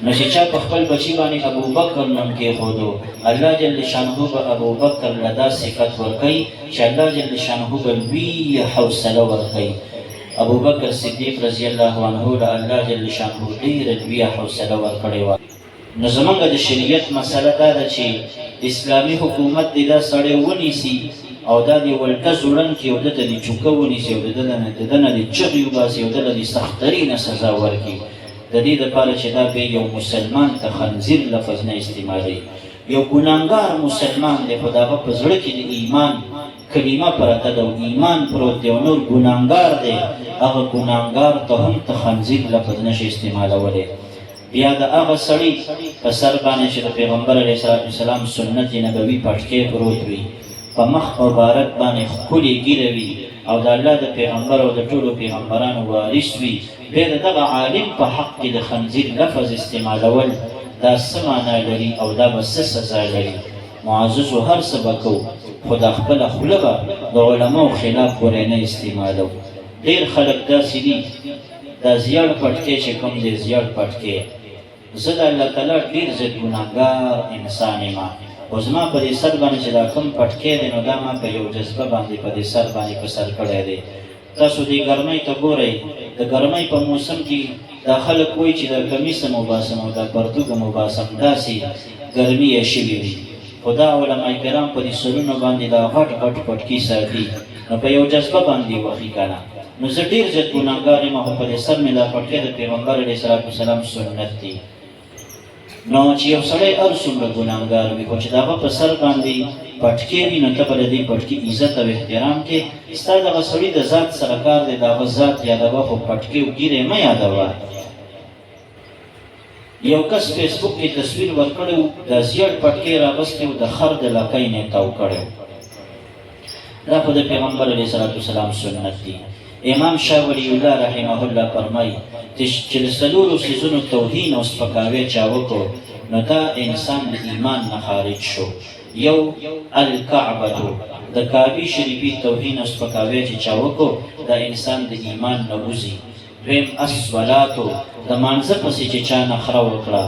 نو چې چا په خپل بچي باندې ابوبکر نوم کېښودو، الله جل شانه به ابوبکر له دا صفت ورکوي چې الله جل شانه به لویه حوصله ورکوي. ابوبکر صدیق رضی الله عنه له الله جل شانه ډېره لویه حوصله ورکړې وه. نو زمونږ د شریعت مسله دا ده چې اسلامي حکومت دې دا سړی ونیسي او دا دې ولټه ځوړند کړي او ده ته دې چوکه ونیسي او د ده نه دې چغې وباسي او ده له دې سخترینه سزا ورکړي. د دې لپاره چې دا بیا یو مسلمان ته خنزیر لفظ نه استعمالوي. یو ګناهګار مسلمان دی، خو د هغه په زړه کې د ایمان کلمه پرته ده او ایمان پروت دی او نور ګناهګار دی، هغه ګناهګار ته هم ته خنزیر لفظ نه شي استعمالولی. بیا د هغه سړي په سر باندې چې د پیغمبر علیه السلام سنت نبوي پټکی پروت وي، په مخ مبارک باندې ښکلې ږیره وي او د الله د پیغمبر او د ټولو پیغمبرانو وارث وي، بیا د دغه عالم په حق کې د خنزیر لفظ استعمالول دا څه معنا لري او دا به څه سزا لري؟ معززو هر څه به کوو خو دا خپله خوله به د علماو خلاف ګورې نه استعمالوو. ډېر خلک داسې دي دا زیړ پټکی چې کوم دی زیړ پټکی، زه د الله تعالی ډېر زیات ګناهګار انسان یم، خو زما په دې سر باندې چې دا کوم پټکی دی نو دا ما په یو جذبه باندې په دې سر باندې په سر کړی دی. تاسو دې ګرمۍ ته ګورئ، د ګرمۍ په موسم کې دا خلک وایي چې دا کمیس هم وباسم او دا پرتوګ هم وباسم، داسې ګرمي یې شوې وي، خو دا علما کرام په دې سرونو باندې دا غټ غټ پټکي ساتي، نو په یو جذبه باندې وهي که نه. نو زه ډېر زیات ګناهګار یم، خو په دې سر مې دا پټکی د پیغمبر علیه السلام سنت دی. نو چې یو سړی هر څومره ګناهګار وي، خو چې د هغه په سر باندې پټکی وي، نو ته به د دې پټکي عزت او احترام کې. ستا دغه سړي د ذات سره کار دی، د هغه ذات یادوه، خو پټکی او ږیره مه یادوه. یو کس فیسبوک کې تصویر ورکړی و، دا زیړ پټکی راغستی و، د خر د لکۍ نه یې تاو کړی و. دا خو د پیغمبر علیه الصلاة والسلام سنت دي. امام شاه ولی الله رحمه الله فرمایي چې د څلورو څیزونو توهین او سپکاوی چا وکړو نو دا انسان د ایمان نه خارج شو. یو الکعبة، د کعبې شریفې توهین او سپکاوی چې چا وکړو دا انسان د ایمان نه وځي. دویم الصلات، د مانځه پسې چې چا نخره وکړه.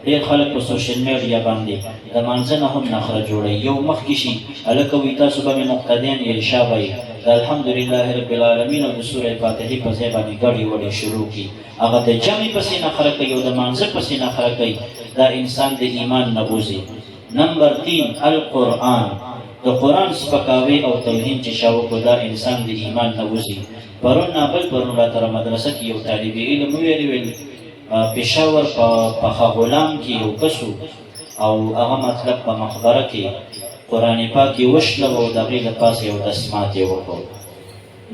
ډېر خلک په سوشل میډیا باندې د مانځه نه هم نخره جوړوي. یو مخکې شي هلکه وي تاسو به مې مقتدیان یئ، شابه یئ، د الحمدلله رب العالمین او د سوره فاتحې په ځای باندې ګډې وډې شروع کړي. هغه د جمع پسې نخره کوي او د مانځه پسې نخره کوي، دا انسان د ایمان نه وځي. نمبر 3 القرآن، د قرآن سپکاوی او توهین چې چا وکړو دا انسان د ایمان نه وځي. پرون نه بل پرون راته مدرسه کې یو طالب علم وویل، ویل پېښور په پخه غلام کې یو کس او هغه مطلب په مقبره کې قرآن پاک یې وشلوه او د هغې له پاسه یو دستمات یې وکړو.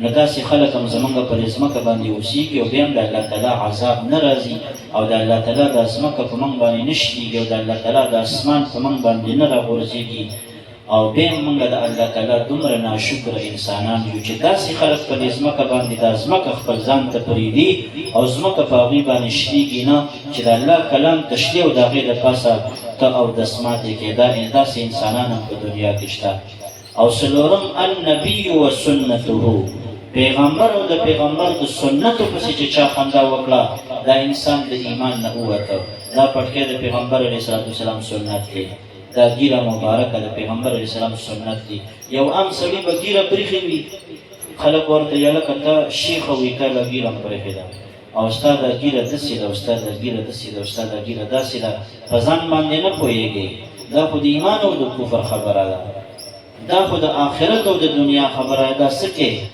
نو داسې خلک هم زمونږ په دې ځمکه باندې اوسېږي او بیا هم د الله تعالی عذاب نه راځي او د الله تعالی دا ځمکه په موږ باندې نه شلېږي او د الله تعالی د اسمان په موږ باندې نه راغورځېږي. او بیا هم موږ د الله تعالی دومره ناشکره انسانان یو چې داسې خلک په دې ځمکه باندې دا ځمکه خپل ځان ته پرېږدي او ځمکه په هغوی باندې شلېږي نه، چې د الله کلام ته شلې او د هغې د پاسه ته اودس ماتې کې. دا داسې انسانان هم په دنیا کې شته. او څلورم النبي و سنته، پیغمبر او د پیغمبر د سنتو پسې چې چا خندا وکړه دا انسان د ایمان نه ووته. دا پټکی د پیغمبر علیه السلام سنت دی، دا ږیره مبارکه د پیغمبر علیه السلام سنت دی. یو عام سړي به ږیره پرېښې وي، خلک ورته یې هلکه ته شیخه وي تا له ږیره هم پرېښې ده او ستا دا ږیره داسې ده او ستا دا ږیره داسې ده او ستا دا ږیره داسې ده، په ځان باندې نه پوهېږې. دا خو د ایمان او د کفر خبره ده، دا خو د آخرت او د دنیا خبره ده، دا څه کوې؟